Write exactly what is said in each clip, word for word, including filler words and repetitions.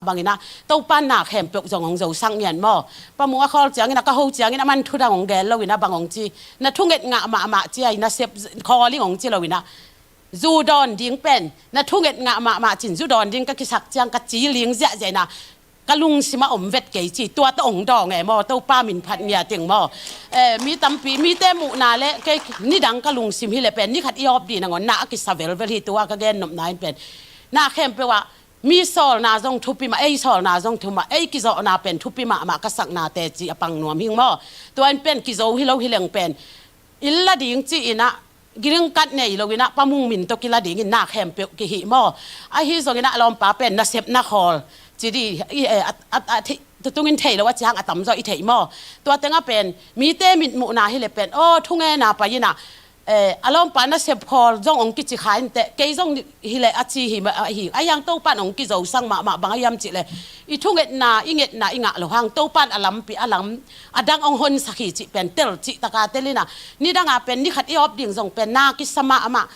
Bangin ah Topa'n na khempeuh zong hong zosak ngiat maw. Pamung a khawl ciangin ah ka ho ciangin aman thu dang hong gen loin ah bang hong ci, na thunget ngah mahmah ci a, na sep khawl ing hong ci loin ah, zu dawn ding pen na thunget ngah mahmah cin zu dawn ding ka kisak ciang ka ci ling ziahziah in ah, ka lungsim ah om vet kei ci, tua tawh hong dawng e maw, Topa min phat ngiat ing maw. Eh, mi tampi, mite muhna le kei nidang ka lungsim hi le pen ni khat i awp dih nangawn na a kisa velvel hi. Tua ka gen nopna in pen na khempeuh ah mi sawlna zong thupi mah, ei sawlna zong thupi mah, ei kizawhna pen thupi mahmah ka sakna teci a pang nuam hi ing maw. Tua in pen kizo hi lo hi leng pen inn la ding ci-in ah green card nei loin ah Pamung min tawh kila dingin na khempeuh kihih maw. Ahi zongin ah a lawmpa pen nasep na khawl ci dih, i, eh, a, a, a, thei, tutungin thei lo a ciang a tamzaw i theih maw. Tua tengah pen mite mitmuhna hi le pen aw thungena pai in ah, eh, a lawmpa nasep khawl zong hong kici kha inteh, kei zong hi le a ci hi mah, ahi, ahi hang Topa'n hong kizosak mahmah bang a hiam cih le i thungetna, i ngetna i ngah loh hang Topa'n a lampi, a lam a dang hong honsak hi cih pen tel cih taka tel in ah, nidang a pen ni khat i awp ding zong pen na kisa mahmah.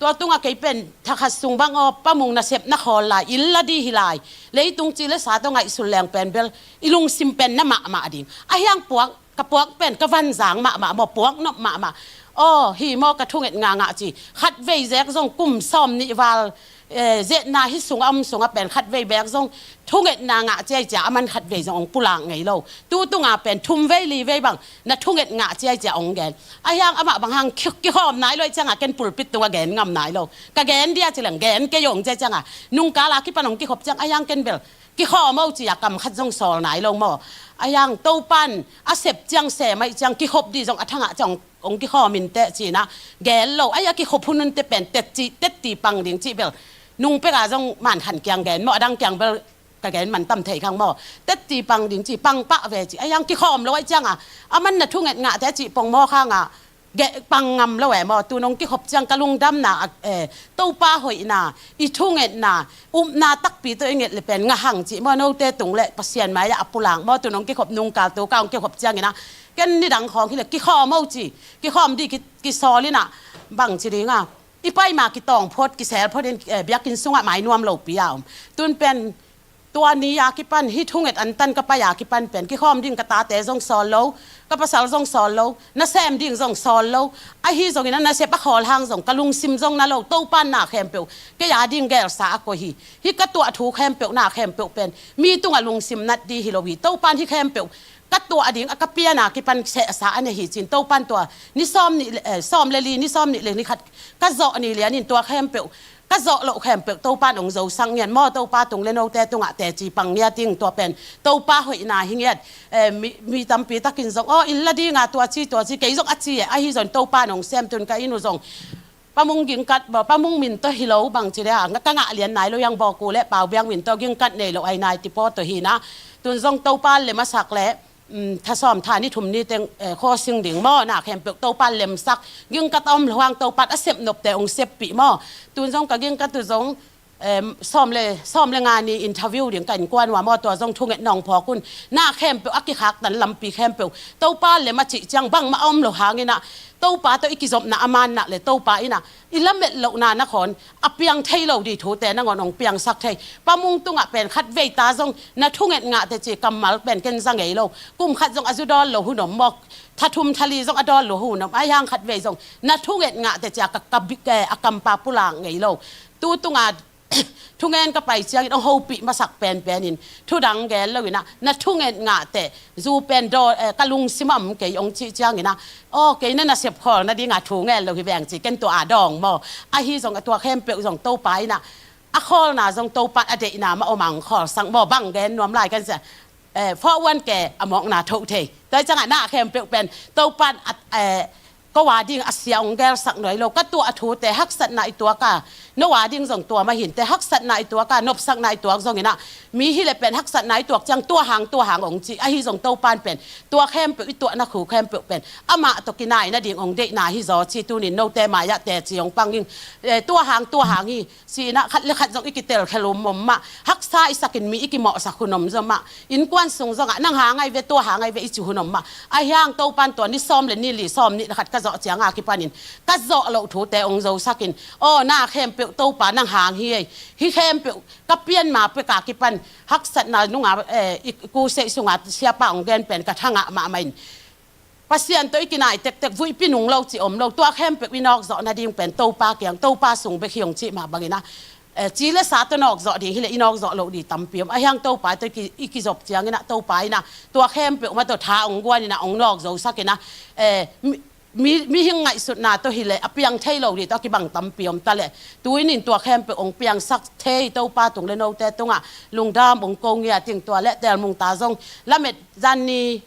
Tua tungah kei pen thakhat sung bang aw Pamung nasep na khawl lai, inn la dih hi lai, leitung ci le sa tawh ngaihsun leng pen bel i lungsim pen na mahmah ding. Ahi hang puak, ka puak pen ka vanzang mahmah maw, puak nop mahmah. Aw hi maw, ka thunget ngah ngah ci. Khatvei zek zong kum sawm nih val, eh, zetna hi sungah om sungah pen khatvei bek zong thungetna ngah ciai cia aman khatvei zong hong pulak ngei lo. Tu tunga pen thum vei li vei bang na thunget ngah ciai cia hong gen. Ahi hang amah bang hang ki, kikhawm nai lo ahih cianga ken pulpit tunga gen ngam nai lo. Ka gen dia ci leng gen kei hong cia cianga nungkala kipan hong kikhop ciang ahi hang ken bel kikhawm o ci a kam khat zong sawl nai lo maw. Ahi hang Topa'n a sep ciang sem ahih ciang kikhop dih zong a thangah ciang hong kikhawm inteh ci-in ah gen lo. Ahi a kikhop hun hun teh pen tet ci, tet ti pang ding cih bel nung peka zong Mankhan kiang gen maw, a dang kiang bel ka gen man tam thei khang maw. Tet ti pang ding ci, pang pah ve ci. Ahi hang kikhawm lo ahih cianga aman na thunget ngah teh a cih pong maw khanga ge, pang ngam lo e maw. Tun hong kikhop ciang ka lungdamna, eh, Topa hoihna, i thungetna, upna takpi tawh i nget le pen ngah hang cih maw, note tung le Pasian mai-ah a pulak maw. Tun hong kikhop nungkal tu ka hong kikhop ciangin ah ken nidang khawng hi le kikhawm o ci, kikhawm dih ki, kisawl in ah bang ci ding a, i pai ma kitawng phot, kisel phot in, eh, biakinn sungah mai nuam lopi a om. Tun pen tua ni a kipan, hih thunget antan ka pai a kipan pen kikhawm ding ka tate zong sawl lo, ka pasal zong sawl lo, nasem ding zong sawl lo. Ahi zongin a nasep a khawl hang zong ka lungsim zong na lo. Topa'n na khempeuh kei a ding gelsa a koih hi. Hih ka tuah thu khempeuh, na khempeuh pen mi tungah lungsim nat dih hi lo hi. Topa'n hih khempeuh ka tuah ding a ka piana kipan sehsa a nei hi cin Topa'n tua ni sawm nih le, eh, sawm le li, ni sawm nih le ni khat ka zawh ni lianin tua khempeuh, ka zawh loh khempeuh Topa'n hong zosak ngiat maw. Topa tung le note tungah teci pang ngiat ing. Tua pen Topa hoihna hi ngiat. Eh, mi, mi tampi takin zong aw inn la dinga tua ci, tua ci, kei zong a ci e. Ahi zong Topa'n hong sem. Tun ka inn uh zong Pamung green card, Pamung min tawh hi lo bang ci le a, ka ngah lian nai lo, Yang Bawku le Pau Biang min tawh green card nei lo ai nai ti paw tawh hi na. Tun zong Topa lem a sak le, um, tha sawm, tha ni thum ni teng, eh, khaw sing ding maw, na khempeuh Topa lemsak. Green card a om lo hang Topa'n a sep nopte hong seppih maw. Tun zong ka green card uh zong, em, sawm le, sawm le nga ni interview ding ka innkuan uh a maw, tua zong thungetna hong phawk un. Na khempeuh a kikhaktan lampi khempeuh Topa lem a cih ciang bangmah a om lo hangin ah, Topa tawh i kizopna a man nak le Topa in ah i lamet lohna nakhawn a piang thei lo dih thute nangawn hong piangsak thei. Pamung tungah pen khatvei ta zong na thunget ngah teh ci kammal pen ken za ngei lo. Kum khat zong a zu dawn lo hun om maw, tha thum tha li zong a dawn lo hun om. Ahi hang khatvei zong na thunget ngah teh ci a ka, ka bik, eh, a kampa pulak ngei lo. Tu tunga thungen ka pai ciangin hong hopih masak penpenin thudang gen loin ah, na thunget ngah teh zu pen daw, eh, ka lungsim ah om kei hong cih ciangin ah, aw kei na nasep khawl nadinga thu ngen lo hi veng ci ken tua a dawng maw. Ahi zong a tua khempeuh zong Topa in ah a khawlna zong Topa a deihna mah om ang khawlsak maw, bang gen nuam lai kan sia. Eh, four one K a mawkna thoh thei. Tua hi ciangah na khempeuh pen Topa'n a, eh, ko a ding a sia hong gelsak nuai lo. Ka tuah a thute haksatna i tuak a, no a ding zong tua mah hi inteh, haksatna i tuak a, nopsakna i tuak zongin ah, mi hi le pen haksatna i tuak ciang tua hang, tua hang hong ci. Ahi zong Topa'n pen tua khempeuh, i tuahna khu khempeuh pen amah tawh kinai nading hong deihna hi zaw ci. Tunin note mai-ah teci hong pang ing. Eh, tua hang, tua hang hi. Sinah khat le khat zong i kitel khelum om mah, haksa i sakin mi i kimawhsak hun om zong mah, innkuan sung zongah nang hang ahi ve, tua hang ahi ve i ci hun om mah. Ahi hang Topa'n tua ni sawm le ni li, sawm nih le khat ka zawh cianga kipanin ka zawh loh thute hong zosakin, aw, na khempeuh Topa nang hang hi ei. Hih khempeuh ka pianma peka kipan haksatna nunga, eh, i kuseih sunga siapa hong gen pen ka thangah mahmah in, Pasian tawh i kinai tektek, vuihpi nung lo ci om lo, tua khempeuh i nawkzawh nading pen Topa kiang, Topa sung bek hi hong cih mah bangin ah, eh, ci le sa tawh nawkzawh ding hileh i nawkzawh loh ding tampi om. Ahiang Topa tawh i ki, i kizop ciangin ah, Topa in ah tua khempeuh mah tawh tha hong guanin ah hong nawkzosakin ah, eh, mi, mi, mihing ngaihsutna tawh hileh a piang thei lo ding tawh a kibang tampi om ta leh, tu-in in tua khempeuh hong piangsak thei Topa tung le note tungah lungdam hong ko ngiat ing. Tua leh Telmung ta zong lamet zan ni,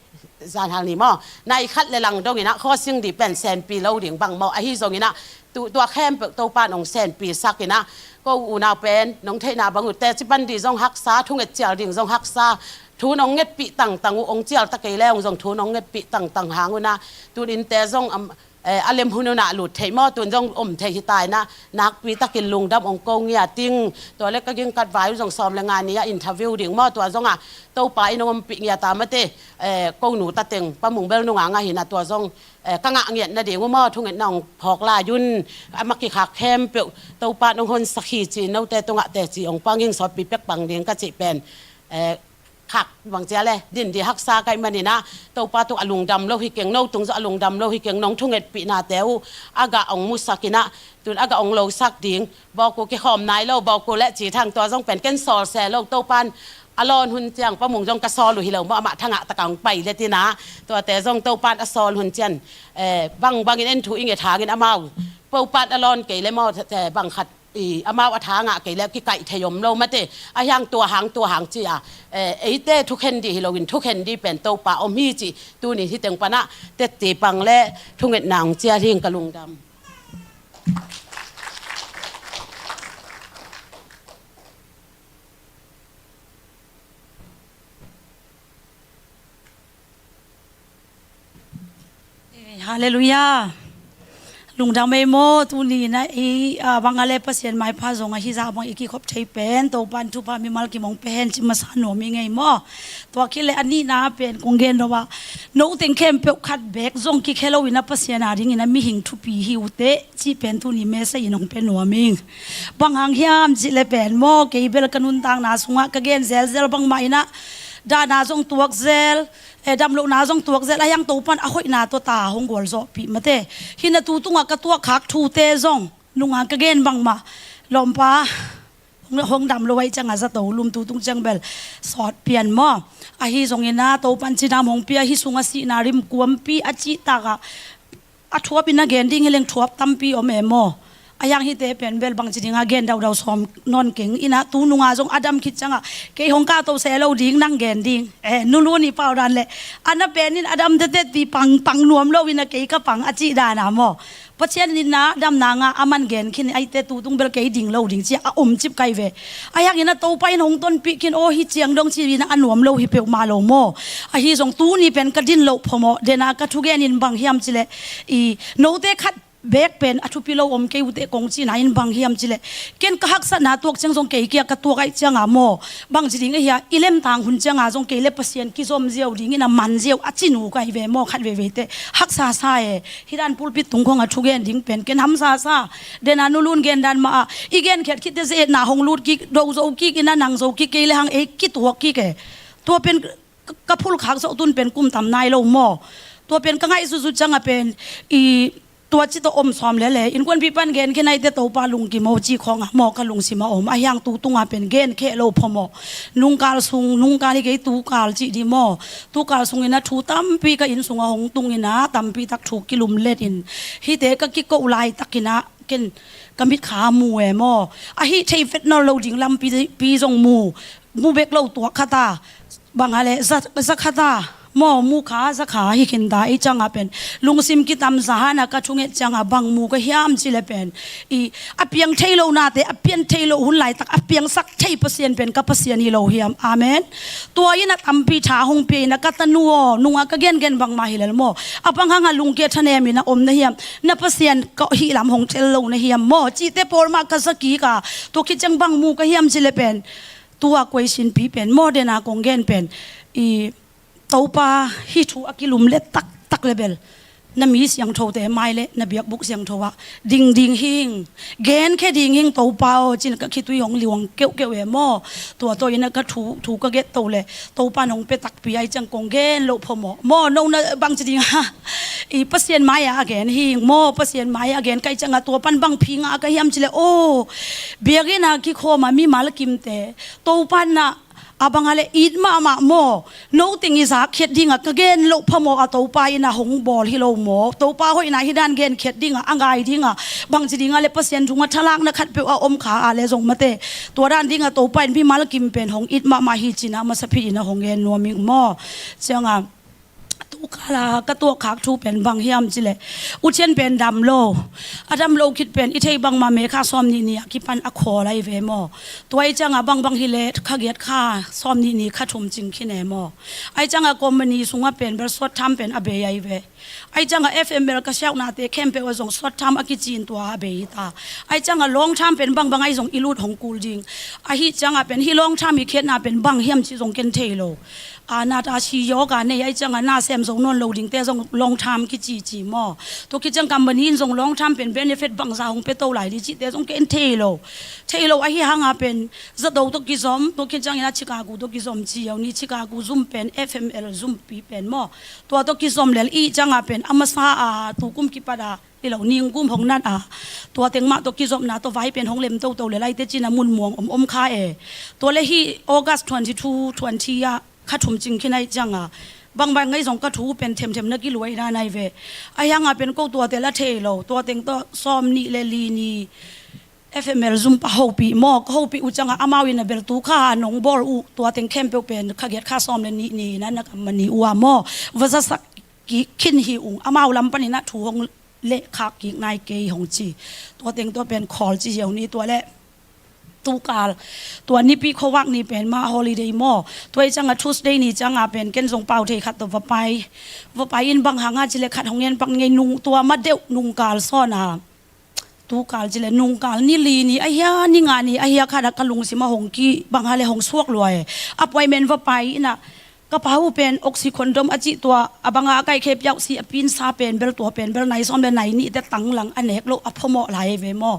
zan hal ni maw, nai khat le lang dongin ah khawsing ding pen senpi lo ding bang maw, ahi zongin ah tu, tua khempeuh Topa in hong senpisakin ah, ko unau pen nong theihna bang uh teci pan ding zong haksa, thunget cial ding zong haksa, thu nong ngetpih tangtang uh, hong cial ta kei le hong zong thu nong ngetpih tangtang hang un ah, tu-in te zong am, eh, a lem hun un ah lut thei maw, tu-in zong om thei hi ta in ah, nakpi takin lungdam hong ko ngiat ing. Tua leh ka gingkat vai uh zong sawm le nga ni ah interview ding maw, tua zongah Topa in hong ompih ngiat a mate, eh, ko nu ta teng Pa Mung bel nunga ngah hi in ah, tua zong, eh, ka ngah ngiat nading uh maw, thungetna hong phawk lai un. A mah kikhak khempeuh Topa in hong honsak hi ci-in note tungah teci hong pang ing, sawtpi pek pang ding ka cih pen, eh, khak bang cia le din ding haksa ka hih manin ah, Topa tung a lungdam lo hi keng, no tung zong a lungdam lo hi keng, nong thungetpihnate uh a gah hong musakin ah, tu-in a gah hong losak ding, bawk uh kikhawm nai lo, bawk uh le ci thang, tua zong pen ken sawl se lo, Topa in a lawn hun ciang, Pa Mung zong ka sawl uh hi lo maw, amah thangah taka hong pai le tin ah, tuate zong Topa in a sawl hun ciang, eh, bangbangin en thu i nget hangin amau, Topa in a lawn kei le maw, eh, bang khat i amau a tha ngah kei le kikaih thei om lo mate, ahiang tua hang tua hang ci-a, eh, eite thukhen ding hi loin thukhen ding pen Topa om hi cih tuni hih teng panah tetti pang le thungetna hong cial hi ing. Ka lungdam. Eh, halleluiah. Lungdam ei maw, tuni in ah ei, ah, bang a le Pasian maipha zong ahi zah bang i kikhop thei pen Topa in thupha mimal kim hong pia hen ci masa nuam ing ei maw. Tua khit le a nihna pen kong gen lo a, no teng khempeuh khat beek zong kikhia loin ah Pasian a dingin ah mihing thupi hi uh teh cih pen tuni message in hong pia nuam ing. Bang hang hiam cih le pen maw, kei bel ka nuntakna sungah ka gen zelzel bangmah in ah, dahna zong tuak zel, eh, damlohna zong tuak zel, ahiang Topa in a hoihna tawh ta hong gualzawhpih mate. Hi in ah tu tungah ka tuakkhak thute zong nunga ka gen bangmah, lawmpa hong, hong dam lo ahih ciangah zato lum, tu tung ciang bel sawt pian maw. Ahi zongin ah Topa in cidam hong pia, hih sungah sihna rimkuampi a cihtakah a thuapin a gen ding hi leng thuap tampi om e maw. Ahiang hihte pen bel bangci dinga gen daudau sawm nawn keng in ah, tu nunga zong a dam khit ciangah kei hong kahto se lo ding, nang gen ding, eh, Nu Lun i pau dan le, a na pen in a dam tete ti pang, pang nuam lo in ah kei ka pang a cih dan a maw. Pasian in ah damna ngah a man gen khin ahih teh tu tung bel kei ding lo ding ci-a a omcip kai ve. Ahiang in ah Topa in hong tonpih khin aw hi ciang dong ci in ah a nuam lo hi peuhmah lo maw. Ahi zong tuni pen ka din loh phamawh, den a ka thugen in bang hiam cih leh, i note khat beek pen a thupi lo om kei uh teh kong cihna in bang hiam cih leh, ken ka haksatna tuak ciang zong kei kia ka tuak ahih ciangah maw, bangci ding ahia, i lemtang hun ciangah zong kei le Pasian kizom ziau dingin a man ziau a ci nu ka hi ve maw, khat veivei teh haksa sa e. Hih dan pulpit tung khong a thugen ding pen ken hamsa sa. Den a Nu Lun gen dan mah ah i genkhiat khit teh ze-etna hong lut kik, do zo kik in ah nang zo kik, kei le hang ei kituak kik e. Tua pen ka, ka phulkhak zawh tun pen kum tam nai lo maw. Tua pen ka ngaihsut zut ciangah pen i tua ci tawh om sawm lele. Innkuanpih pan gen khin ahih teh Topa lungkim aw ci khawngah maw ka lungsim a om. Ahiang tu tungah pen gen kheh lo phamawh. Nungkal sung, nungkal hi kei, tukal cih ding maw. Tukal sungin ah thu tampi ka inn sungah hong tungin ah tampi tak thu kilumlet in, hihte ka kikoh laitakin ah ken ka mitkha mu e maw. Ahi thei vet nawn lo ding lampi pi zong mu, mu bek lo tuak khat a, bang a le za, za khat a maw, mu kha za kha hi khin ta. Ei ciangah pen lungsim kitam za han a ka thunget ciangah bang mu ka hiam cih leh pen, i, a piang thei lo nate, a pian thei lo hun laitak a piangsak thei Pasian pen ka Pasian hi lo hiam. Amen. Tua in a tampi tha hong pia in a, ka tanu aw, nungah ka gengen bangmah hi lel maw, a bang hangah lungkia thanem in a om na hiam, na Pasian ka hih lam hong tel lo na hiam maw, cihte pawl mah ka za kik a, tua khit ciang bang mu ka hiam cih leh pen, tua kuaisinpi pen maw, den a kong gen pen, i, Topa hih thu a kilumlet taktak le bel na mi siangthote mai le na biakbuk siangtho ah ding ding hing, genkhia ding hing Topa aw, cin ka khitui hong liuang keuhkeuh e maw. Tua tawh ina ka thu, thu ka get to le Topa in hong pia takpi ai ciang kong gen loh phamawh maw. No na bangci ding ha, i Pasian mai-ah a gen hing maw, Pasian mai-ah a gen kai ciangah tua pan bang phi ngah ka hiam cile aw, biakinn ah kikhawm a mimal kimte Topa in ah a bang a le it mahmah maw. No teng i zakkhiat dingah ka gen loh phamawh a Topa in a hong bawl hi lo maw. Topa hoihna hi dan genkhiat dingah a ngai dingah bangci dingah le Pasian tungah thalakna khatpeuh a om kha a le zong mate, tua dan dingah Topa in mimal kim pen hong it mahmah hi cin a masa phitin a hong gen nuam ing maw. Ciangah tukal a ka tuahkhak thu pen bang hiam cile, U Thian pen dam lo. A dam lo khit pen i theih bangmah May kha sawm nih ni a kipan a khawl ai ve maw. Tua ai ciangah bangbang hi le kha giat kha sawm nih ni kha thum cing khin e maw. Ai ciangah company sungah pen bel suat tham pen a bei ai ve. Ai ciangah F M L ka siauhnate khempeuh a zong suat tham a kicin tua a bei hi ta. Ai ciangah long tham pen bangbang ai zong i lut hong kul ding. Ahi ciangah pen hi long tham i khiatna pen bang hiam ci zong ken thei lo. A, na ta si yoga nei ai ciangah na sem zo nawn lo dingte zong long term kicici maw. Tua khit ciang company in zong long term pen benefit bangza hong pia to lai di cihte zong ken thei lo. Thei lo ahi hangah pen zato tawh kizom, tua khit ciangin a Chicago tawh kizom ci yo ni, Chicago zum pen F M L zumpi pen maw. Tua tawh kizom lel i ciangah pen a masa a tukum kipat a i lo ning gum hong nat a, tua teng mah tawh kizopna tawh vai pen hong lem toto le laite cin a mun muang om om kha e. Tua le hi August twenty two twenty ah kha thum cing khin ai ciangah bangbang ngai zong ka thu pen themthem na kiluai dan ai ve. Ahi hangah pen ko tuate la thei lo, tua teng tawh sawm nih le li ni F M L zum pa hopih maw, ka hopih uh ciangah amau in a bel tu kha nong bawl uh tua teng khempeuh pen kha giat kha sawm le nih ni na na kam mani uh a maw. Va zasak kik khin hi ung, amau lam panin a thu hong leh khak kik nai kei hong ci. Tua teng tua pen khawl ci hiau ni, tua le tukal tua nipi khuavak ni pen mah holiday maw. Tua i ciangah Tuesday ni ciangah pen ken zong pau thei khat tawh va pai. Va pai in bang hangah cile khat hong en pak ngei nung tua ma deuh nungkal sawn a. Tukal cile nungkal ni li ni ahia, ni nga ni ahia khat a ka lungsim a hong ki bang a le hong suak lua e. Appointment va pai in a ka pa uh pen oxycodone a cih tua a banga a kaikhia piauh si a pinsa pen bel tua pen bel nai sawm le nai nih te tang lang a nek loh a phamawh lai ve maw.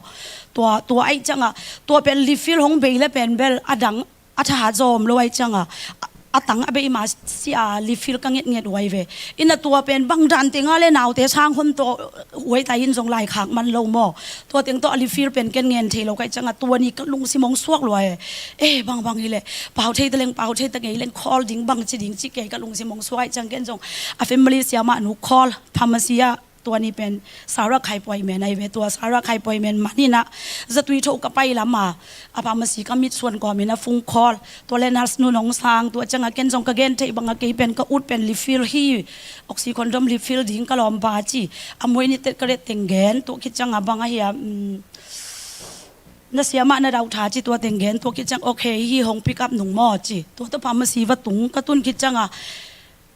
Tua, tua ai ciangah tua pen refill hong bei le pen bel a dang a thahat zawm lo ai ciangah a, a tang a bei ma si a refill ka ngetnget uai ve. Ina tua pen bang dan tengah le naute sang hon tawh uai tai in zong laikhak man lo maw. Tua teng tawh a refill pen ken ngen thei lo kai ciangah tua ni ka lungsim hong suak lua e. Eh, bangbang hi le pau thei ta leng, pau thei ta ngei leng, khawl ding bang ci ding ci kei ka lungsim hong suak ai ciang ken zong a family siamah nu khawl pharmacy ah. Tua ni pen Sarah Khai Puai men ai ve, tua Sarah Khai Puai men manin a zatui tho ka pai lam a, a pharmacy ka mit suan kawmin a phone call. Tua le nurse nu nong sang, tua ciangah ken zong ka gen theih bangah kei pen ka ut pen refill hi, oxycodone refill ding ka lawmpa ci. A muai ni tet ka ret teng gen, tua khit ciangah bang ahi a, um, na siamah na dauh tha ci tua teng gen, tua khit ciang okay hi hong pick up nung maw ci. Tua tua pharmacy va tung ka tun khit ciangah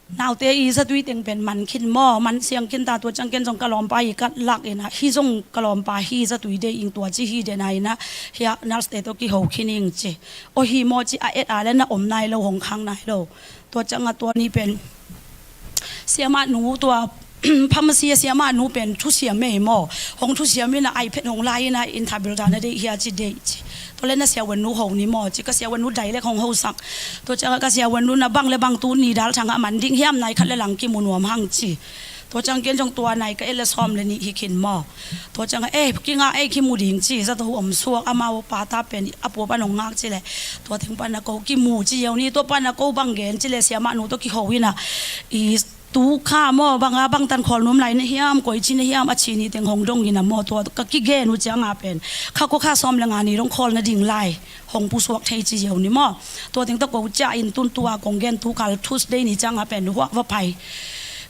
naute i zatui teng pen man khin maw, man siang khin ta, tua ciang ken zong ka lawmpa i ka lak in a, hi zong ka lawmpa hi zatui dei ing tua ci hi den a in a, hia nurse te tawh kiho khin ing ci. Aw hi maw ci a et a le na om nai lo, hong khang nai lo. Tua ciangah tua ni pen siamah nu tua pharmacy a siamah nu pen thusiam ei maw. Hong thusiam in a iPad hong la in a interpreter na deih hia ci deih ci. Tua le na siavuan nu ho ni maw ci, ka siavuan nu direct hong hosak. Tua ciangah ka siavuan nu na bang le bang tu ni dal thangah man ding hiam, nai khat le lang kimu nuam hang ci. Tua ciang ken zong tua nai ka et le sawm le nih hi khin maw. Tua ciangah eh kingah ei kimu ding ci, zato om suak amau pa ta pen a pua pan hong ngak ci le. Tua teng pan a ko kimu ci hiau ni, tua pan a ko bang gen ci le siamah nu tawh kiho in a i tu kha maw, banga bangtan khawl nuam lai na hiam, koi ci na hiam, a ci ni teng hong dong in a maw, tua ka kigen uh ciangah pen kha kua kha sawm le nga ni dong khawl na ding lai hong pusuak thei ci hiau ni maw. Tua teng tawh ko ciah in tun tua kong gen tukal Tuesday ni ciangah pen huah va pai.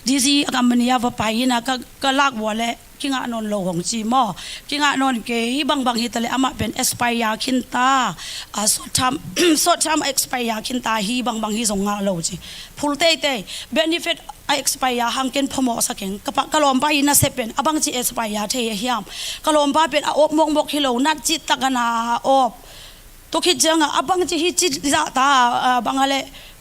D C a company ah va pai in a ka, ka lak vua le kingah nawn lo hong ci maw. Kingah nawn kei, bangbang hi ta le amah pen expire khin ta, a, short term, short term expire khin ta hi, bangbang hi zong ngah lo ci. Phul teitei, benefit a expire hang ken phamawh sa keng. Ka pa, ka lawmpa i nasep pen a bangci expire thei a hiam. Ka lawmpa pen a op mawkmawk hi lo, nat cih tak a na op. Tua khit ciangah a bangci hi ci zah ta, a, bang a le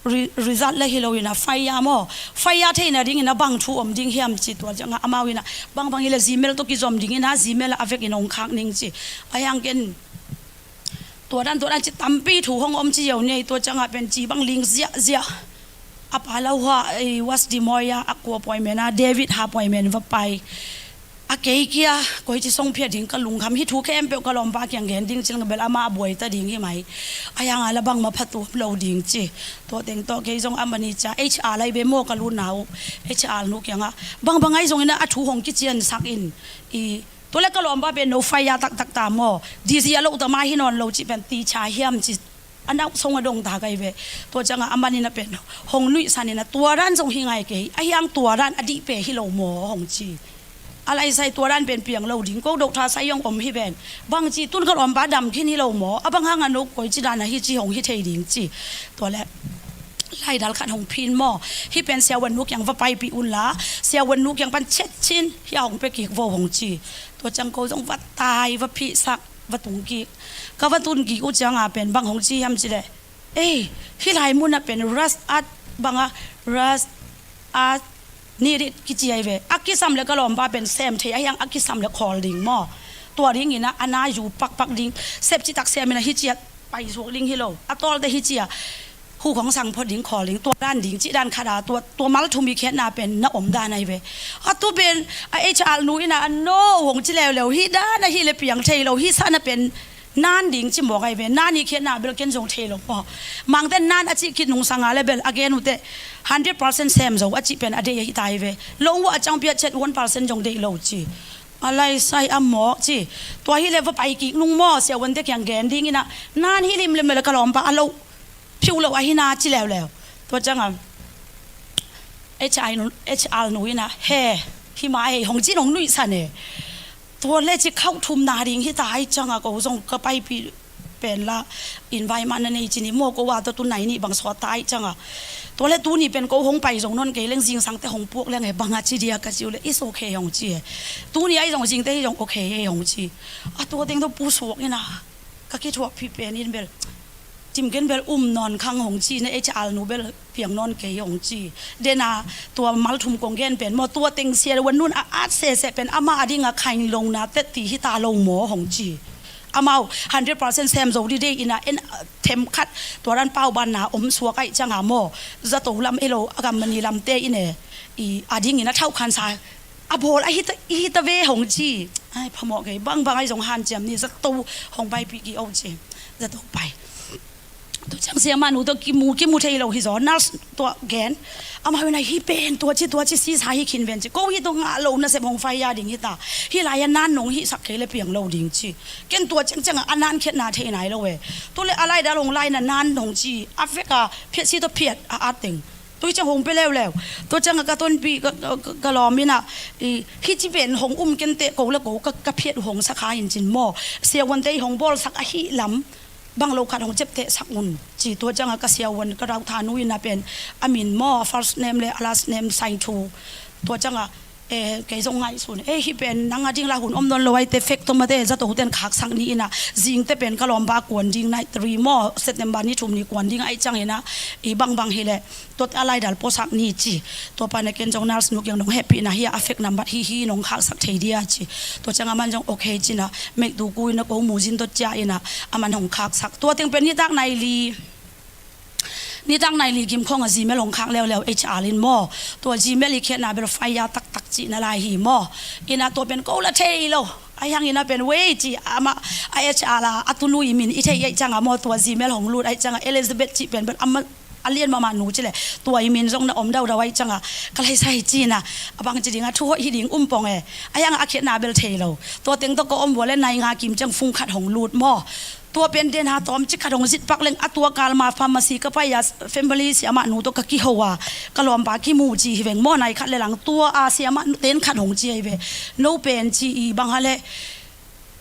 re-, result le hi lo in a, fire maw, fire theihna dingin a bang thu om ding hiam ci. Tua ciangah amau in a, bangbang hi le Gmail tawh kizom dingin a, Gmail ah a vekin hong khak ning ci. A hiang ken tua dan tua dan ci tampi thu hong om ci yo nei. Tua ciangah pen ci bang ling ziahziah. A pa Lauha, eh, West Des Moines ah a kua appointment a, David ha appointment va pai. A kei kia, koi ci song phiat ding ka lungkham hi, thu khempeuh ka lawmpa kiang gen ding cil nga bel ama a buai ta ding hi mai. A hiang a la bangmah phatuam lo ding ci. Tua teng tawh kei zong a manager, H R lai be maw ka lutna uh, H R nu kiangah bangbang ahi zongin a thu hong kiciansak in. I, tua le ka lawmpa pen no fire taktak ta maw. D C a lo ta mai hi nawn lo ci pen teacher hiam ci. A nau song a dong ta kai ve. Tua ciangah a manin a pen hong nuihsan in a tua dan zong hi ngai kei. A hiang tua dan a dih pe hi lo maw hong ci. A lai sai tua dan pen piang lo ding ko dok tha sai hong om hi ven. Bang ci tun ka lawmpa dam khin hi lo maw. A bang hang a no koi ci dan a hi ci hong hi thei ding ci. Tua le laidal khat hong phin maw. Hi pen siavuan nu kiang va paipih un la. Siavuan nu kiang pan chet cin hi a hong pe kik vo hong ci. Tua ciang ko zong va tai va phihsak. Va tung kik. Ka va tun kik uh ciangah pen bang hong ci hiam ci le. Ei, hi lai mun ah pen rust at bang a rust at nidit kici ai ve. A kisam le ka lawmpa pen sem thei a hiang a kisam le khawl ding maw. Tua dingin a, a na yu pakpak ding. Sep citak sem in a hi ci a pai suak ding hi lo. A tawlte hi ci a hu khong sang phot ding khawl ding. Tua dan ding ci dan khat a tua, tua mal thum i khiatna pen na om dan ai ve. A tu pen a H R nu in a no hong ci leuleu hi dan a hi le piang thei lo hi san a pen nan ding ci mawk ai ve. Nan i khiatna bel ken zong thei lo maw. Mangten nan a cih khit nung sang a le bel a gen uh teh hundred percent sem zo a cih pen a deih ahi ta ai ve. Lo uh a cang piat chet one percent zong deih lo ci. A lai sai a mawk ci. Tua hi le va pai kik nung maw siavuante kiang gen ding in a nan hi limlim le ka lawmpa a lo phiu lo ahi na ci leuleu. Tua ciangah H R nu, H R nu in a he hi ma hei hong ci nong nuihsan e. Tua le ci khauh thum na ding hi ta ai ciangah ko zong ka paipih pen la invite mah na nei ci ni maw ko a tua tu nai nih bang sawt ta ai ciangah. Tua le tuni pen ko hong pai zong non kei leng zingsang te hong puak leng he bang a ci dia ka ci uh le it's okay hong ci he. Tuni ai zong zingte hi zong okay he hong ci. A tua teng tua pusuak in a ka kithuahpih pen in bel. Cim ken bel um nawn khang hong ci na H R nu bel piang nawn kei hong ci. Dena tua mal thum kong gen pen maw tua teng siavuan nun a at sese pen ama a ding a khain lo na tet ti hi ta lo maw hong ci. Amau hundred percent sem zo di dei in a en them khat tua dan pau ban na om suak ai ciangah maw. Zato lam elo a gam mani lamte in e i a dingin a thauh khan sa a bawl a hita, i hita ve hong ci. Ai phamawh kei bangbang ai zong hanciam ni zato hong paipih ki o ci. Zato pai. Tu ciang siamah nu tawh kimu, kimu thei lo hi zaw nurse tuah gen. Amah hoi na hi pen tua ci tua ci sisa hi khin ven ci ko hi tawh ngah lo nasep hong fai ya ding hita. Hi lai a nan nong hihsak kei le piang lo ding ci. Ken tua ciang ciangah a nan khiat na thei nai lo e. Tu le a lai dal hong lai na nan hong ci a fek a phiat si tawh phiat a at teng. Tui ciang hong pe leuleu. Tua ciangah ka tonpih ka, ka, ka lawm in a hi ci pen hong um ken teh ko le ko ka, ka phiat uh hong sakha in cin maw. Siavuante i hong bawlsak ahi lam bang lo khat hong ciaptehsak un ci. Tua ciangah ka siavuan ka rautha nu in a pen a min maw first name le a last name sign thu. Tua ciangah eh, kei zong ngaihsun eh hi pen nang a ding la hun om nawn lo ai te fek tawh mate zato ten khaksak ni in a zingte pen ka lawmpa kuan ding night three maw September ni thum ni kuan ding ai ciang in a i bangbang hi le tua a laidal puasak ni ci. Tua pan a ken zong nurse nu kiang nong hehpihna hi a a fek nambat hi hi nong khaksak thei dia ci. Tua ciang aman zong okay ci in a meihtu ku in a ko muzin tawh cia in a aman hong khaksak tua teng pen nitak nai li. Nitak nai li gim khong a Gmail hong khak leuleu H R in maw. Tua Gmail i khiatna bel fire taktak cihna lai hi maw. Ina tua pen ko la thei lo. A hiang ina pen wei ci ama a H R la a tunu i min i thei ai canga maw tua Gmail hong lut ai canga Elizabeth cih pen bel ama a lian mama nu ci le tua i min zong na om daudau ai canga ka lai sai cina a bang ci dinga thu hoih hi ding um pong e. A hiang a khiatna bel thei lo. Tua teng tawh ka om vua le nai nga kim ciang fung khat hong lut maw. Tua pen den ha tawm ci khat hong zit pak leng a tua kalma pharmacy ka pai a family siamah nu tawh ka kiho a ka lawmpa kimu ci hi veng maw nai khat le lang tua a siamah ten khat hong ci hi ve. No pen ci i bang ha le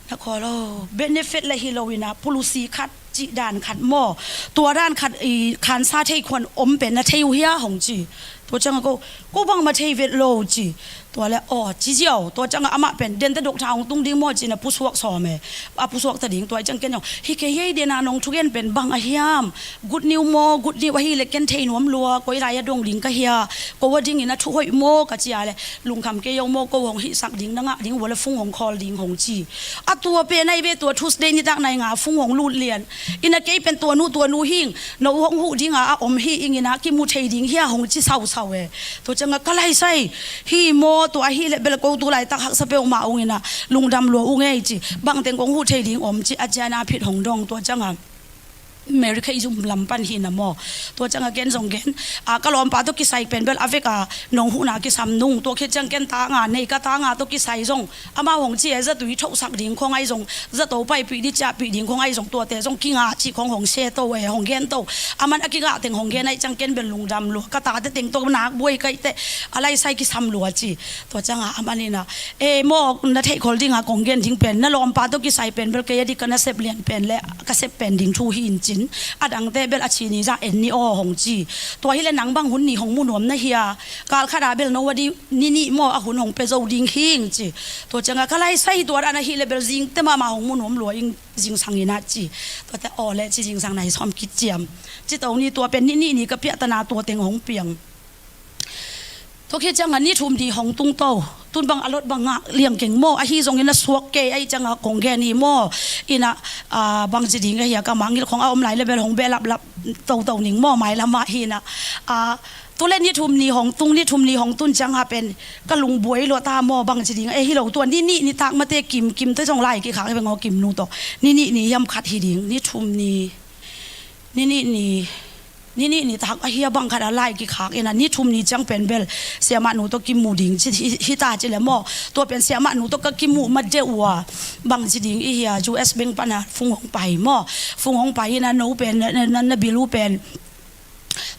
na khaw lo benefit le hi lo ina pulusi khat cih dan khat maw. Tua dan khat i khansa thei khuan om pen na thei uh hia hong ci. Tua ciangah ko, ko bangmah thei vet lo ci. Tua le aw ci ziau. Tua ciangah amah pen dente doctor hong tung ding maw ci-in a pusuak sawm e. A pusuak ta ding tua ciang ken zong hi kei hi ei, dena nong thugen pen bang a hiam? Good news maw, good news ahi le ken thei nuam lua, koi lai a dong ding ka hia? Ko a dingin a thu hoih maw ka ci a le, lungkham kei o maw, ko hong hihsak ding na ngah ding ua le fung hong khawl ding hong ci. A tua pen ahi ve, tua Tuesday nitak nai nga fung hong lut lian. Ina kei pen tua nu tua nu hing, no hong huh dinga a om hi ing ina kimu thei ding hia hong ci sausau e. Tua ciangah ka laisai hi maw, tua ahi le bel ko tu laitak haksa peuhmah ung ina lungdam lua ung ei ci. Bangteng kong huh thei ding om ci a ciana phit hong dong tua ciangah America i zum lam pan hi na maw. Tua ciangah ken zong gen a ka lawmpa tawh kisai pen bel a vek a nong huhna kisam nung. Tua khit ciang ken ta nga nei, ka ta nga tawh kisai zong amau hong ci e, zatui thohsak ding khong ahi zong, zato paipih di ciahpih ding khong ahi zong, tuate zong kingah cih khong hong se to e, hong gen to. A man a kingah teng hong gen ahi ciang ken bel lungdam lua, ka tate teng tawh nak buai kaih teh a laisai kisam lua ci. Tua ciangah a man ina e maw, na theihkhol dinga kong gen ding pen na lawmpa tawh kisai pen bel kei a dik ka nasep lian pen le ka sep pen ding thu hi in cin, a dangte bel a ci ni zah en ni aw hong ci. Tua hi le nang bang hun ni hong mu nuam na hia? Kal khat a bel no a di ni nih maw a hun hong pia zo ding hing ci. Tua ciangah ka laisai tua dan ahi le bel zingte mahmah hong mu nuam lua ing zingsang ina ci. Tuate aw le ci zingsang nai sawm kiciam. Ci to ni tua pen ni nih ni ka piahtana tua teng hong piang. Tua khit ciangah ni thum ni hong tung to. Tun bang a lot bang ngah liang keng maw, ahi zongin a suak kei ahi ciangah kong gen hi maw. Ina bangci ding ahi a ka mangngilh khong a om lai le bel hong behlaplap toto ning maw, mailamah hi ina. Tule ni thum ni hong tung, ni thum ni hong tun ciangah pen ka lungbuai lua ta maw, bangci ding e hi lo, tua ni nih ni tak mate kim, kim te zong lai kikhak hi veng aw, kim nu tawh. Ni nih ni hiam khat hi ding, ni thum ni, ni nih ni, ni nih ni tak ahi a bang khat a lai kikhak ina ni thum ni ciang pen bel siamah nu tawh kimu ding ci hi, hi ta ci le maw. Tua pen siamah nu tawh ka kimuh ma deuh ua bangci ding i hi a, U S bank pana fung hong pai maw. Fung hong pai ina no pen na, na, na, na bil uh pen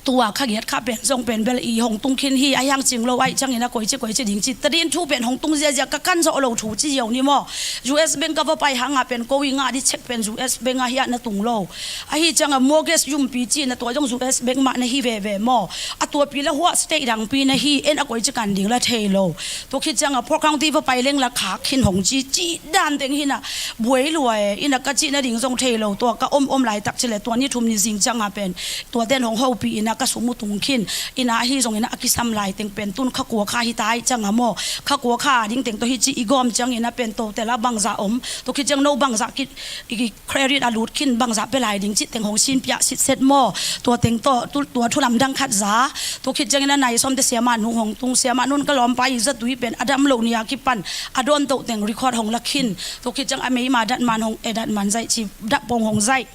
tua kha giat kha pen zong pen bel i hong tung khin hi, a hiang cing lo ahi ciangin a koici koici ding ci ta din thu pen hong tung ziazia ka kan zawh lo thu ci ziau ni maw. U S bank ka va pai hangah pen ko i ngah di check pen U S bank ah hiah na tung lo. Ahi ciangah mortgage yumpi ci na tua zong U S bank mah na hi veve maw. A tuapi la huah state dangpi na hi, en a koici kan ding la thei lo. Tua khit ciangah Port County va pai leng la khak khin hong ci, ci dan teng hi na buai lua e, ina ka cih nading zong thei lo, tua ka om om laitak ci le tua ni thum ni zing ciangah pen tua ten hong hopih ina ka sum uh tung khin. Ina ahi zong ina a kisam lai teng pen tun kha kua kha hi ta ahi ciangah maw, kha kua kha ding teng tawh hi ci i gawm ciang ina pen totel a bangzah om, tua khit ciang no bangzah ki, i credit a lut khin, bangzah pia lai ding cih teng hong sin piah sitset maw. Tua teng tawh tu, tua thu lamdang khat za. Tua khit ciangin a nai sawmte siamah nu hong tung, siamah nun ka lawmpa i zatui pen a dam lo ni a kipan a dawn toh teng record hong la khin. Tua khit ciang a meima datman hong, e, datman zaih ci, dap pong hong zaih.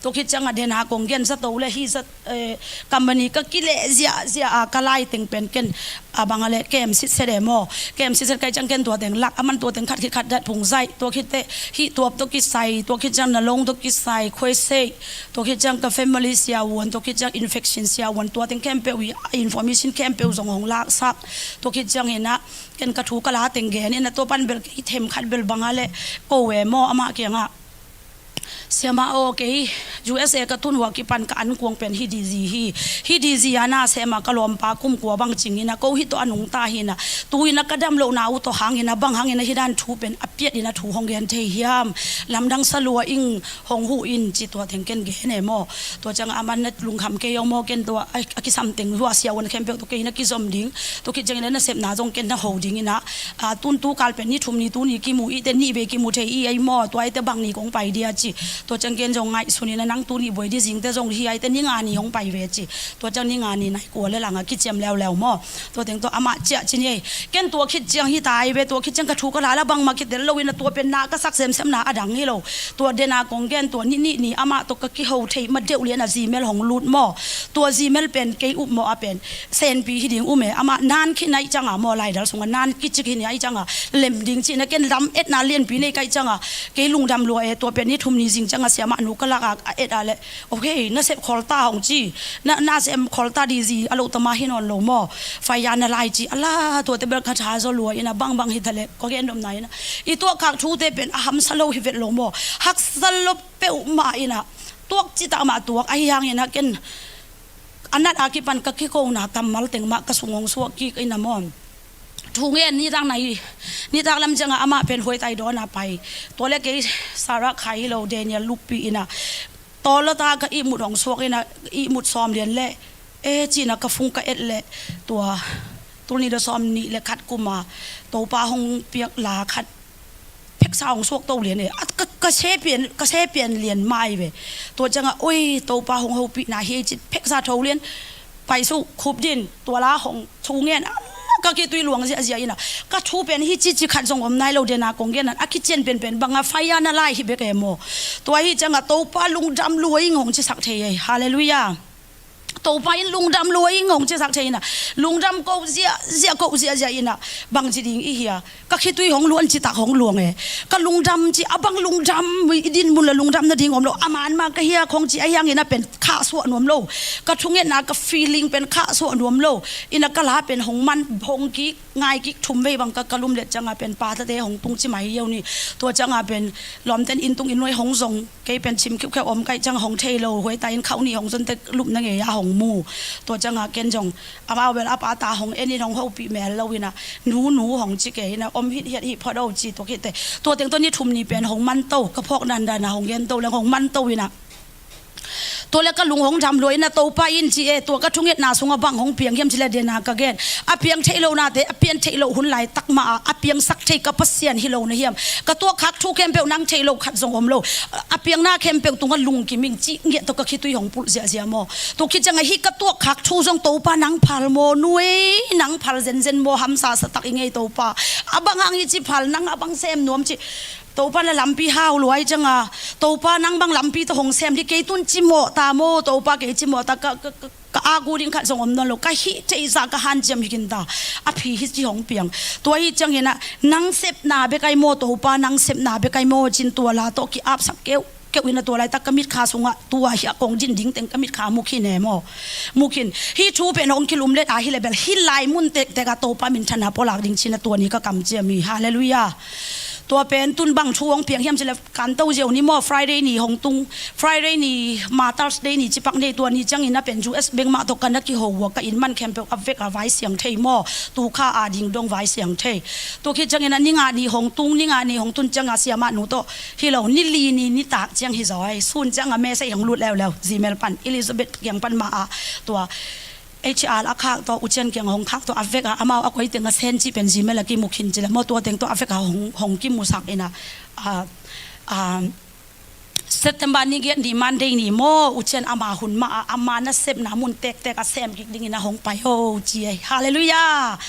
Tua khit ciang a dena kong gen zato le hi zat, eh, company ka kileh ziahziah a ka lai teng pen ken a bang a le kem sitset e maw. Kem sitset kai ciang ken tua teng lak a man tua teng khat khit khat dat pung zaih. Tua khit teh hih tuap tawh kisai, tua khit ciang nalong tawh kisai, khuaisei, tua khit ciang ka family siavuan, tua khit ciang infection siavuan, tua teng khempeuh i information khempeuh zong hong laksak. Tua khit ciang ina ken ka thu ka la teng gen ina tua pan bel i them khat bel bang a le ko e maw, amah kiangah Siamah aw, kei U S A ka tun uh a kipan ka ankuang pen hih D Z hi. Hih D Z a na sem a ka lawmpa kum kua bang cingin a ko hih tawh a nungta hi na. Tu-in a ka dam lohna uh tawh hangin a bang hangin a hih dan thu pen a piatin a thu hong gen thei hiam? Lamdang sa lua ing, hong huh in ci, tua teng ken gen e maw. Tua ciang a man na lungkham kei aw maw, ken tua a, a kisam teng uh a siavuan khempeuh tawh kei na kizom ding. Tua khit ciangin a nasepna zong ken na ho dingin a, a, tun tu kal pen ni thum ni tu ni kimu i te, nih vei kimu thei i ei maw, tua i te bang ni kong pai dia ci. Tua ciang ken zong ngaihsun in a nang tu ni buai di zing te zong hi ai te ni nga ni hong pai ve ci. Tua ciang ni nga ni nai kua le lang a kiciam leuleu maw. Tua teng tua amah ciah ci ni ei. Ken tua khit ciang hi ta ai ve, tua khit ciang ka thu ka la la bangmah kitel lo in a tua pen na ka sak semsem na a dang hi lo. Tua den a kong gen tua ni nih ni amah tawh ka kiho thei ma deuh lian a Gmail hong lut maw. Tua Gmail pen kei up maw a pen senpi hi ding um e, amah nan khin ai ciang a maw, laidal sung a nan kicik hi ni ai ciang a lem ding ci na ken lam etna lianpi nei kai ciang a kei lungdam lua e. Tua pen ni thum ni zing ciang a siamah nu ka lak a, a et a le, okay, na sep khol ta hong ci, na, na sep khol ta di zi a lo tama hi nawn lo maw. Fai a na lai ci a la, tua te bel ka tha zaw lua in a bangbang hi ta le, ka gen dom na in a. I tuah khak thu te pen a hamsa lo hi vet lo maw. Haksa lo peuhmah in a, tuak ci tak mah tuak, ahi hangin a ken A nat a kipan ka kikona kammal teng mah ka sung hong suak kik ina maw. Thungen nitak nai, nitak lam ciangah amah pen Huaitai dawn a pai. Tua le kei Sarah khai hi lo, Daniel luppi ina. Tawlawta ka ihmut hong suak ina, ihmut sawm lian le e cina ka fung ka et le tua tulni da sawm nih le khat kuma Topa hong piak la khat pheksa hong suak to lian e. A, ka, ka se pian, ka se pian lian mai ve. Tua ciangah, oi, Topa hong hopihna hi ei cin pheksa tho lian. Paisuh, khup din, tua la hong thungen a, ka kitui luang ziahziah ina. Ka thu pen hi cici khat zong om nai lo dena kong gen nan, a kician penpen banga fire na lai hi bek e maw. Tua hi ciangah Topa lungdam lua ing hong cisak thei e. Halleluiah. Topa in lungdam lua ing hong cisak thei ina. Lungdam ko ziahziah, ko ziahziah ina. Bangci ding i hia? Ka khitui hong luang citak hong luang e. Ka lungdam ci a bang lungdam, i din mun la lungdam nading om lo. A man mah ka hia khong ci a hiang ina pen khahsuah nuam lo. Ka thungetna ka feeling pen khahsuah nuam lo. Ina ka la pen hong man, hong kik, ngai kik thum vei bang ka, ka lum let ciangah pen pa tate hong tung ci mai hi yo ni. Tua ciangah pen lawmten inn tung inn nuai hong zong. Kei pen chim khiukheu om kaih ciang hong thei lo, Huaitai in khauh nih hong zon tek lupna ngei a hong mu. Tua ciangah ken zong amau bel a pa ta hong en in hong hopih mel lo ina, nu nu hong ci kei ina, om hithiat hi phot o ci tua khit teh. Tua teng tawh ni thum ni pen hong man to, ka phawk dandan a hong gen to leng hong man to ina. Tua le ka lung hong dam lua ina, Topa in ci e, tua ka thungetna sungah bang hong piang hiam ci le dena ka gen. A piang theih lohnate, a pian theih loh hun laitak mah a, a piangsak thei ka Pasian hi lo na hiam? Ka tuakkhak thu khempeuh nang theih loh khat zong om lo. A piangna khempeuh tungah lungkim ing cih ngiat tawh ka khitui hong pulh ziahziah maw. Tua khit ciangah hih ka tuakkhak thu zong Topa nang phal maw, nuai nang phal zenzen maw, hamsa sa tak i ngei Topa. A bang hang hi ci phal, nang a bang sem nuam ci. Topa na lampi hau luai ciangah, Topa nang bang lampi tawh hong sem di kei tun cimawh ta maw, Topa kei cimawh ta ka, ka, ka, ka agu ding khat zong om nawn lo, ka hih theihsa ka hanciam hi kin ta. A phi hi ci hong piang. Tua hi ciangin ah, nang sepna bek ai maw, Topa, nang sepna bek ai maw, cin tua la tawh ki-apsak keuh keuh in a tua laitak ka mitkha sungah tua hi a kong din ding teng ka mitkha mu khin e maw. Mu khin. Hih thu pen hong kilum let a hi le bel hih lai mun tektek ah Topa minthanna pawlak ding cin a tua ni ka kamciam hi. Halleluiah. Tua pen tun bang thu hong piang hiam cih le kanto ziau ni maw, Friday ni hong tung, Friday ni, Mother's Day ni cipak nei, tua ni ciangin a pen U S bengmah tawh ka na kiho uh a, ka inn man khempeuh a vek a vai siang thei maw, tukha a ding dong vai siang thei. Tua khit ciangin a ni nga ni hong tung, ni nga ni hong tun ciangah siamah nu tawh hi lo, ni li ni nitak ciang hi zaw ai. Sun ciangah message hong lut leuleu, Gmail pan, Elizabeth kiang pan mah ah, tua H R a khak tawh, U Cian kiang hong khak tawh, a vek ah amau a koi teng a sen cih pen Gmail a kimu khin cih le maw, tua teng tawh a vek ah hong, hong kimusak in a, a, a, September ni giat ni Monday ni maw, U Cian ama hun mah ah, ama nasepna mun tektek a sem kik dingin a hong pai o ci e. Halleluiah.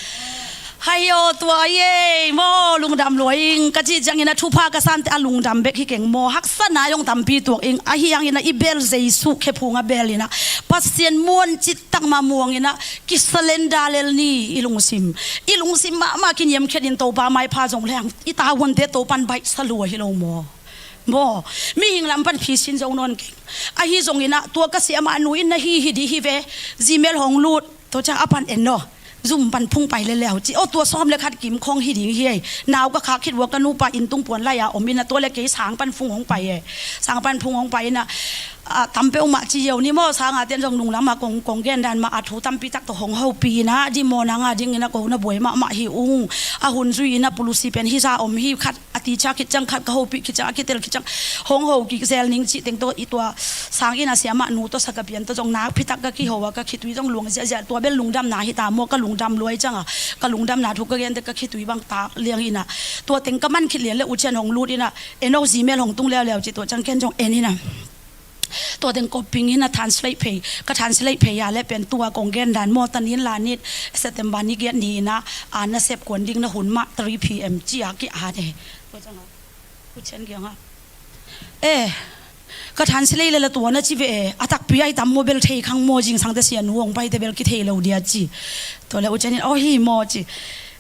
Hai aw, tua hi ei maw, lungdam lua ing. Ka cih ciangin a thupha ka sante a lungdam bek hi keng maw, haksatna zong tampi tuak ing. Ahi hangin a i bel Jesu khephung a bel in a, Pasian muan cittak mah muang in a, kisalenda lel ni i lungsim. I lungsim mahmah kiniamkhiat in Topa maipha zong leng i tavuante Topan baihsa lua hi lo maw. Maw, mihing lam pan phisin zo nawn keng. Ahi zongin a, tua ka siamah nu in na hi hi dih hi ve, Gmail hong lut. Tua ciang a pan en naw. Zoom pan phung pai leleu ci. Aw, tua sawm le khat kim khawng hi ding hi ei. Nau ka khak khit uh a ka nupa inn tung puan lai a om in a, tua le kei sang pan phung hong pai e. Sang pan phung hong pai in a, a, tam peuhmah ci ziau ni maw, sang a ten zong nunglam a kong, kong gen dan mah a thu tampi tak tawh hong hopih in a, di maw nang a dingin a ko na buai mahmah hi ung. A hun zui in a pulusi pen hi za om hi khat. A teacher khit ciang khat ka hopih khit ciang, a kitel khit ciang hong ho kik zel ning cih teng tawh i tua sang inn a siamah nu tawh sakapian tawh zong nakpi tak ka kiho a, ka khitui zong luang ziahziah, tua bel lungdamna hi ta maw, ka lungdam lua i ciangah, ka lungdamna thu ka gente ka khitui bang tak liang in a. Tua teng ka man khit lian le U Cian hong lut in a, en aw Gmail hong tung leuleu ci, tua ciang ken zong en in a. Tua teng copy in a translate phei, ka translate phei a le pen tua kong gen dan maw, tanin la nit, September ni giat ni in a, a nasep kuan ding na hun mah three P M ci a ki-at e. Tua ciangah U Cian kiangah, eh, ka translate le la tua na ci ve e, a takpi ai tam maw, bel thei khang maw, zingsang te sianu hong pai te bel kithei lo dia ci. Tua le U Cian in, aw hi maw ci.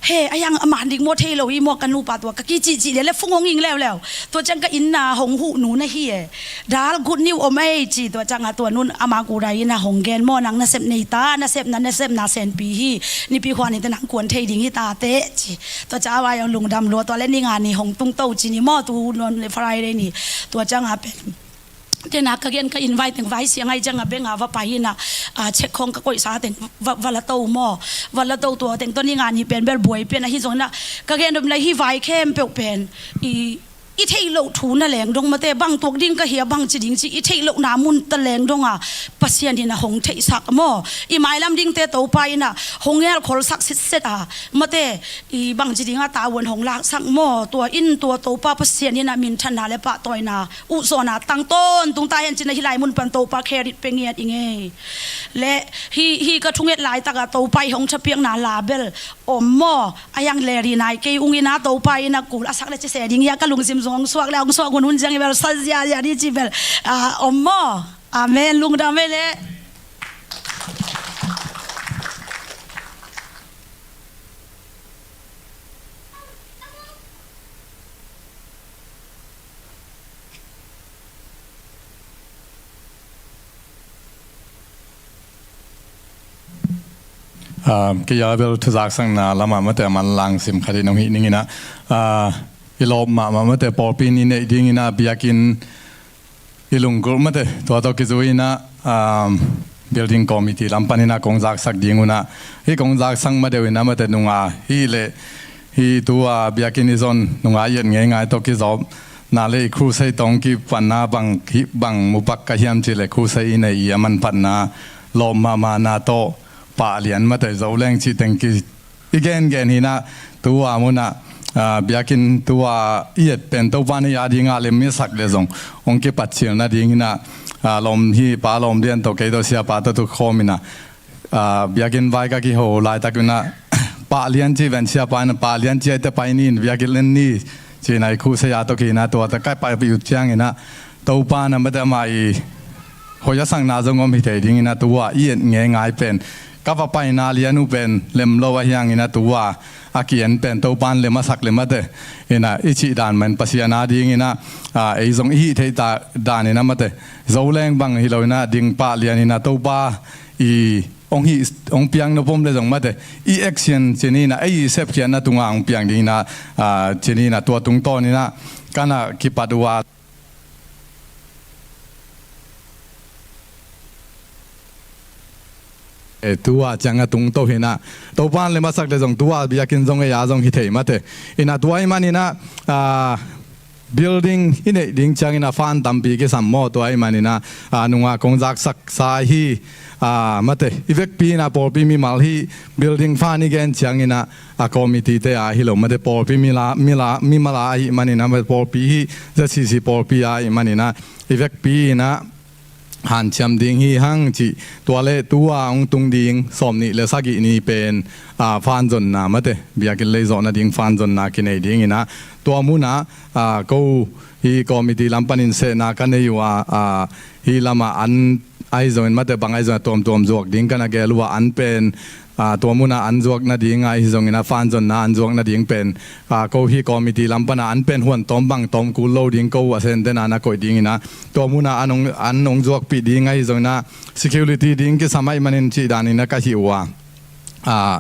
He, a hiang a man dik maw, thei lo hi maw, ka nupa tua ka kicihcih le le phung hong ing leuleu. Tua ciang ka inn na hong huh nu na hi e. Dal good news om ei ci, tua ciangah tua nun ama kudai in a hong gen maw, nang nasep nei ta, nasepna, nasepna senpi hi. Nipi khuan in te nang kuan thei ding hi ta teh ci. Tua ciang a vai hong lungdam lua, tua le ni nga ni hong tung to ci ni maw, tu nawn le Friday ni. Tua ciangah pen Tena ka gen ka invite teng vai siang ai ciang a beng a va pai ina, a, check khong ka koih sa teng va, va la to maw. Va la to tua teng tawh ni nga ni pen bel buai pen ahi zong ina ka gen dom lai hi vai khempeuh pen i, i theih loh thu na leng dong mate bang tuak ding ka hia bang ci ding ci i theih loh na mun ta leng dong a Pasian in a hong theihsak maw. I mailam dingte Topa ina hong ngelkholsak sitset a mate i bang ci ding a tavuan hong laksak maw. Tua in tua Topa Pasian ina minthanna le pahtawina uh zawna tang tawntung ta hen cina hi lai mun pan Topa kherit pe ngiat i ngei. Le hi, hi ka thunget laitak a Topa i hong thapiakna la bel om maw. A yang leri nai kei ung ina Topa ina kul a sak le ci se ding ia ka lungsim zong hong suak le hong suak hun hun ciang i bel sa zia zia di ci bel, a, om maw. Amen. Lungdam ei le. Ah, kei a bel thuzaksakna lamah mate a manlang sim khat in hong hih ning ina, ah, i lawp mahmah mate pawlpi in i neih ding ina biakinn i lunggulh mate tua tawh kizui ina, ah, building committee lam pan ina kong zaksak ding una, hi kong zaksak ma deuh ina mate nunga hi le hi tua biakinn i zon nunga i et ngeingai tawh kizawp na le i crusade tawh hong kipanna bang hih bang mupak ka hiam ci le crusade i nei i a manphatna lawp mahmahna tawh pah lian mate zo leng ci teng ki i gengen hi ina tua muna, ah, biakinn tua i et pen Topa ni a dinga lem i sak le zong hong kipat cil nading ina, ah, lawm hi pa lawm lian tawh kei tawh siapa tawh tu khawm ina, ah, biakinn vai ka kiho laitak ina pah lian ci ven siapa ina pah lian ci a i te pai ni in biakinn len ni ci ina i khu saya tawh ki ina tua ta kai pai pi ut ciang ina Topa na mate ama i hoih a sakna zong om hi thei ding ina tua i et ngeingai pen ka va paina lian uh pen lem lo a hiang ina tua a ki-en pen Topa in lem a sak lem a te ina i cih dan man Pasian a ding ina, ah, ei zong i hih theih ta dan ina mate zo leng bang hi lo ina ding pah lian ina Topa i hong hih hong piang nop om le zong mate i action ci ni ina ei i sepkhiatna tunga hong piang ding ina, ah, ci ni ina tua tungtawn ina kana kipat uh a e, tua ciang a tungto hi ina Topa in lem a sak le zong tua biakinn zong ei a zong hi thei mate ina tua i man ina, ah, building i neih ding ciang ina fan tampi kisam maw tua i man ina, ah, nunga kong zaksak sa hi, ah, mate i vekpi ina pawlpi mimal hi building fan i gen ciang ina a committee te a hi lo mate pawlpi mila, mila, mimal a hi man ina mate pawlpi hi Z C C pawlpi a hi man ina i vekpi ina hanciam ding hi hang cih tua le tua hong tung ding sawm nih le sagih ni pen, ah, fanzonna mate biakinn lei zawh nading fanzonna kinei ding ina tua muna, ah, ko hi committee lam panin sehna ka nei uh a, ah, hi lama an ahi zongin mate bang ahi zongin a tuamtuam zuak ding kana gel uh a an pen, ah, tua muna an zuak nading ahi zongin a fanzonna an zuak nading pen, ah, ko hi committee lam pana an pen huan tawm bang tawm kul lo ding ko a sentena na koih ding ina tua muna an hong, an hong zuakpih ding ahi zongin a security ding kisam ahi manin cih dan ina ka hih uh a, ah,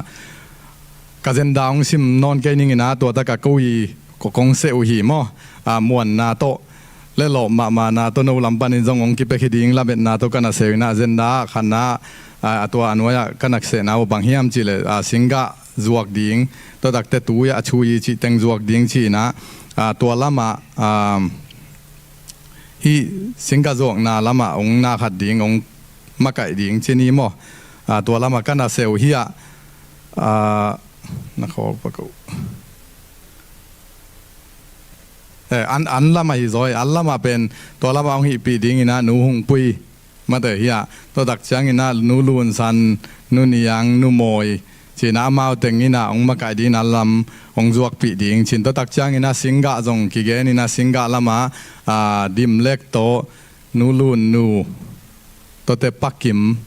ka zenda hong sim nawn kei ning ina tua taka ko hi ko kong seh uh hi maw, ah, muanna tawh le lawp mahmahna tawh no lam panin zong hong kipia hi ding lametna tawh ka na seh uh ina zenda khatna, ah, a tua a nuai-ah ka na sehna uh bang hiam cih le, ah, singgah zuak ding tua takte tui a chui cih teng zuak ding ci ina, ah, tua lamah, ah, hih singgah zuakna lamah hong na khat ding hong makaih ding ci ni maw, ah, tua lamah ka na seh uh hi a, ah, na khawl pa ko. Eh, an, an lamah hi zaw, an lamah pen tua lamah hong hihpih ding ina Nu Hung Pui mate hi a, tua tak ciang ina Nu Lun San, Nu Niang, Nu Mawi ci ina amau teng ina hong makaih ding ina lam hong zuakpih ding ci in tua tak ciang ina singgah zong kigen ina singgah lama, ah, Dim Lek tawh Nu Lun Nu tuate Pa Kim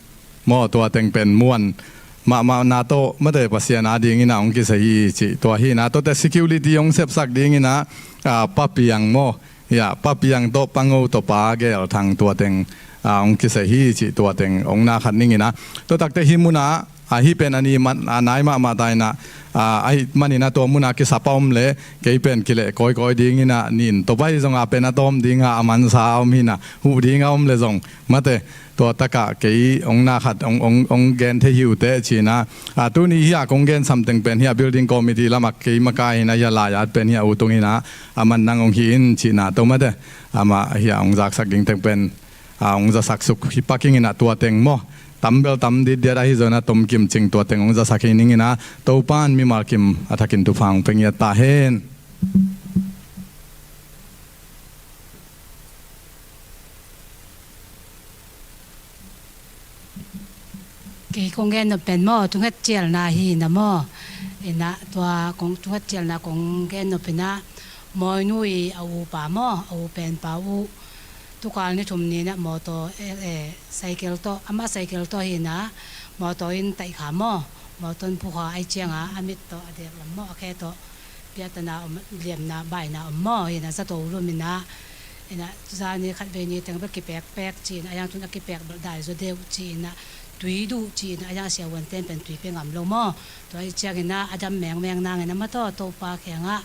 maw tua teng pen muan mahmahna tawh mate Pasian a ding ina hong kiseh hi cih tua hi ina tuate security hong sepsak ding ina, ah, Pa Piang maw, ya, Pa Piang tawh Pa Ngo tawh Pa Gel Thang tua teng, ah, hong kiseh hi cih tua teng hong na khat ning ina tua takte hi muna, Ahi pen a ni man, a nai mahmah ta inah, a, ahi maninah tua munah kisap a om le kei pen kileh kawikawi dinginah nin tawp ahi zongah pen a tawm dinga a mansa a om hinah huh dinga om le zong mate. Tua takah kei ong na khat ong, ong, ong gen thei hi uh teh cinah, a, tuni hiah kong gen samteng pen hiah building committee lamah kei makai hinah hiah lai-at pen hiah uh tung hinah a man nang ong hi in cinah to mate. Amah hiah ong zaksak dingteng pen a, ong zasak suk hi pakinginah tua teng maw, tambel tam ditdiat ahi zonah tomkim cing tua teng ong zasak hi ninginah Topan mimal kim a thakin thupha ong pia ngiat ta hen. Kei kong gen nop pen maw, thunget cialna hi na maw. Inah tua kong thunget cialna kong gen nop inah Mawinu i a upa maw, a u penpa uh tukal ni thum ninah mawtaw, eh, eh, cycle tawh, amah cycle tawh hinah mawtaw in taihkha maw, mawtaw in phukha ahi cianga a mit tawh a dek lam maw, a khe tawh piatana om, liamna baina om maw hinah zato luminah inah zani khat vei ni teng bel kipekpek ci-inah a yang tun a kipek bel dai zaw deuh ci-inah tui duh ci-inah a yang siavuan ten pen tui pia ngam lo maw. Tua ahi cianginah a dam mengmeng nanginah mataw Topa kiangah,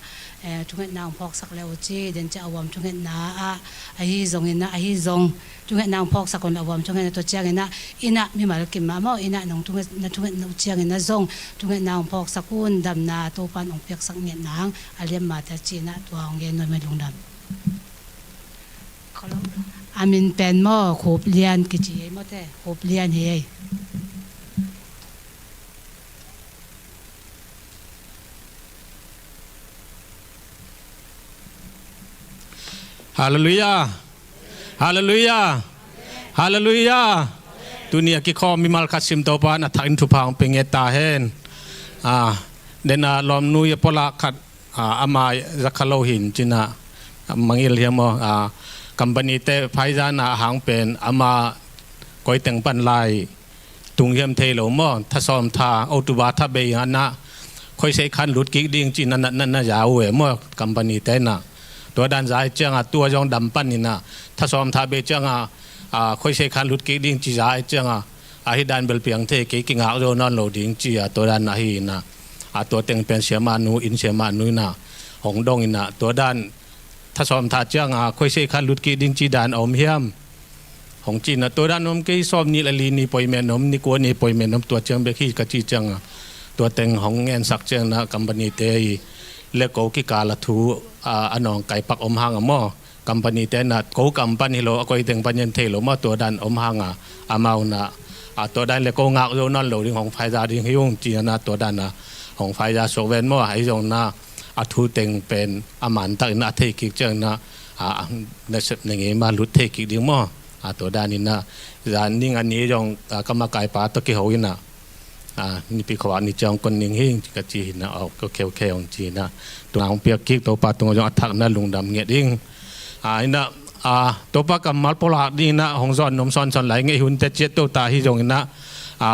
eh, thungetna hong phawksak le uh ci, den ciah a uam thungetna ah ahi zonginah ahi zong thungetna hong phawksak un a uam thungetna tua cianginah inah mimal kim mah maw inah nong thunget, na thungetna uh cianginah zong thungetna hong phawksak un damna Topan hong piaksak ngiatna hang a liam mata cinah tua hong gen nuam hi lungdam. A min pen maw Khup Lian kici ei mawte, Khup Lian hi ei. Halleluiah. Halleluiah. Halleluiah. Tuni a kikhawm mimal khat sim Topa na thakin thupha hong pia ngiat ta hen. A, dena lawmnui a pawlak khat, a, ama zakha lo hin cinah mangil hiam aw, a, company te phaizana a hang pen ama koi teng pan lai tung hiam thei lo maw, thasawm tha October tha bei anah khoisei khan lut kik ding ci na, na, na, na za uh e maw company te na. Tua dan za ahi cianga tua zong dam paninah thasawm tha bei cianga, a, khoisei khan lut kik ding ci za ahi cianga ahi dan bel piang thei kei kingak zo nawn lo ding ci a tua dan ahi inah. A tua teng pen siamahnu in siamahnu inah hong dong inah tua dan thasawm tha cianga khoisei khan lut kik ding ci dan a om hiam? Hong cinah tua dan om kei sawm nih le li ni poimen om ni kua ni poimen om tua ciang bek hi ka ci cianga tua teng hong ngensak ciangna company te i le ko kikal a thu, a, a nawng kaipak om hanga maw company te na ko kam pan hi lo a koi teng pan hiam thei lo maw tua dan om hanga amau na, a, tua dan le ko ngak zo nawn lo ding hong phaiza ding hi ung cinah tua dan a hong phaiza suak ven maw ahi zongna a thu teng pen a mantak inah a thei kik ciangna, a, a, na sep na ngei ma lut thei kik ding maw. A, tua dan inah zan ning a ni zong, a, ka makaipa tawh kiho inah, a, nipi khuavak ni ciang kon ning hi ka ci hinah, a, ko kheukheu hong ci hinah. Tua hong piak kik Topa tungah zong a thakna lungdam ngiat ding. A, inah, a, Topa kammal pawlak ding inah hong zawn nom sawnsawn lai ngei hunte ciat to ta hi zong inah, a,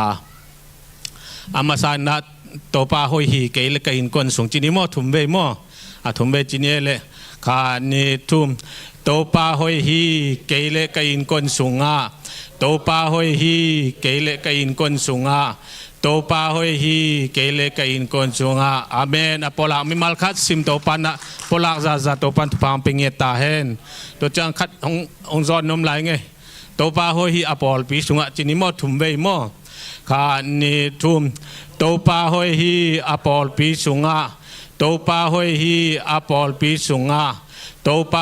a masa inah Topa hoih hi kei le ka innkuan sung ci ni maw thum vei maw. A thum vei ci ni e le khat nih thum. Topa hoih hi kei le ka innkuan sungah. Topa hoih hi kei le ka innkuan sungah. Topa hoih hi kei le ka innkuan sungah. Amen. A pawlak mimal khat sim Topa na pawlak zaza Topa thupha hong pia ngiat ta hen. Tua ciang khat hong, hong zawn nom lai ngei. Topa hoih hi a pawlpi sungah ci ni maw thum vei maw. Khat nih thum. Topa hoih hi a pawlpi sungah. Topa hoih hi a pawlpi sungah. Topa